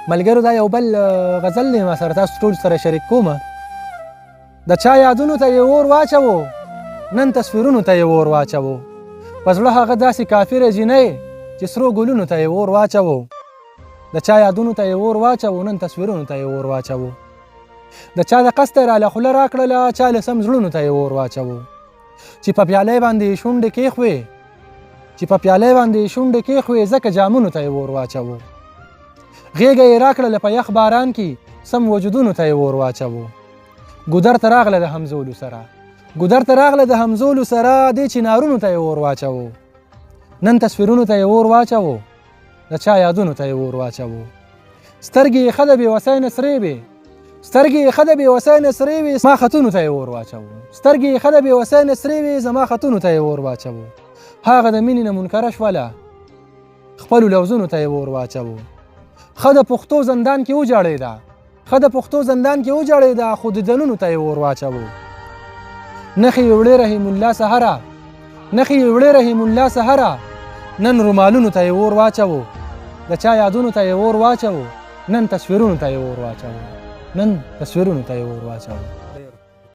ملګرو دا یو بل غزل دی، ما سره تاسو ټول سره شریک کوم. د چا یادونو ته یې اور واچوو، نن تصویرونو ته یې اور واچوو. په زړه هغه داسې کافره جینۍ چې سرو ګلونو ته یې اور واچوو. د چا یادونو ته یې اور واچوو، نن تصویرونو ته یې اور واچوو. د چا د قصده راله خوله راکړله، چا له سم زړونو ته یې اور واچوو. چې په پیاله باندې یې شونډې کېښوې، چې په پیاله باندې یې شونډې کېښوې، ځکه جامونو ته یې اور واچوو. غېږه یې راکړله په یخ باران کې، سم وجودونو ته یې اور واچوو. ګودر ته راغله د همزولو سره، ګودر ته راغله د همزولو سره، دې چنارونو ته یې اور واچوو. نن تصویرونو ته یې اور واچوو، د چا یادونو ته یې اور واچوو. سترګې یې ښه د بېوسۍ نه سرې وې، سترګې یې ښه د بېوسۍ نه سرې وې، زما خطونو ته یې اور واچوو. سترګې یې ښه د بېوسۍ نه سرې وې، زما خطونو ته یې اور واچوو. هغه د مینې نه منکره شوله، خپلو لوزونو ته یې اور واچوو. ښه د پښتو زندان کې وجړېده، ښه د پښتو زندان کې وجړېده، خو دیدنونو ته یې اور واچوو. نښې یې وړې رحیم الله سهره، نښې یې وړې رحیم الله سهره، نن رومالونو ته یې اور واچوو. د چا یادونو ته یې اور واچوو، نن تصویرونو ته یې اور واچوو. نن تصویرونو ته یې اور واچوو.